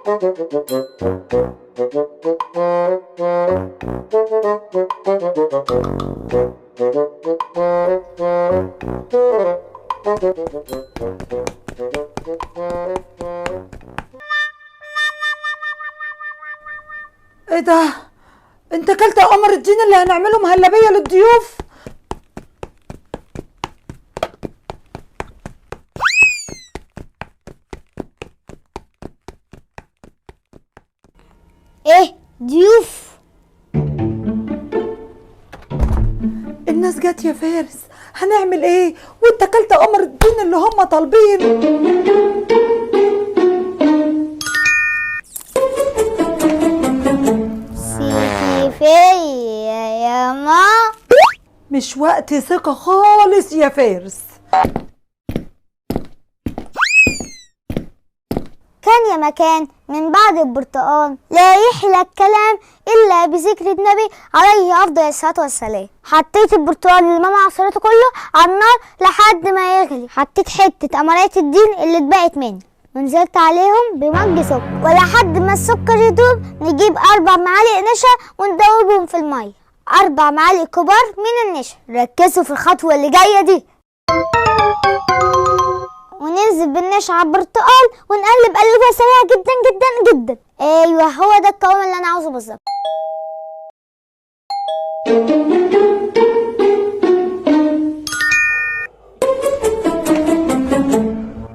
ايه ده؟ انت اكلت يا قمر الدين اللي هنعمله مهلبية للضيوف؟ ايه ضيوف؟ الناس جت يا فارس، هنعمل ايه وانت اكلت قمر الدين اللي هم طالبينه؟ سيكي فيا يا ما. مش وقت ثقة خالص يا فارس. كان يا مكان من بعد البرتقال لا يحلى الكلام إلا بذكر النبي عليه أفضل الصلاة والسلام. حطيت البرتقال اللي ماما عصرته كله على النار لحد ما يغلي، حطيت حتة قمرية الدين اللي اتبقت مني ونزلت عليهم بمج سكر، ولحد ما السكر يدوب نجيب 4 معالق نشا وندوبهم في المية، 4 معالق كبار من النشا. ركزوا في الخطوة اللي جاية دي. وننزل بالنشا على البرتقال ونقلب قلبة سريعة جدا جدا جدا. ايوه هو ده القوام اللي انا عاوزه بالظبط.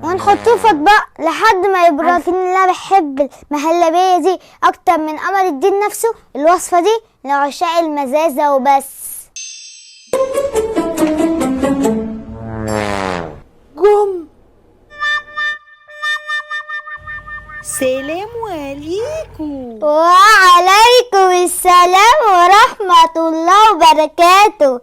ونحطوه في اطباق لحد ما يبرد. عارفين ان انا بحب المهلبية دي اكتر من قمر الدين نفسه. الوصفة دي لعشاق المزازة وبس. جم. سلام عليكم. وعليكم السلام ورحمة الله وبركاته.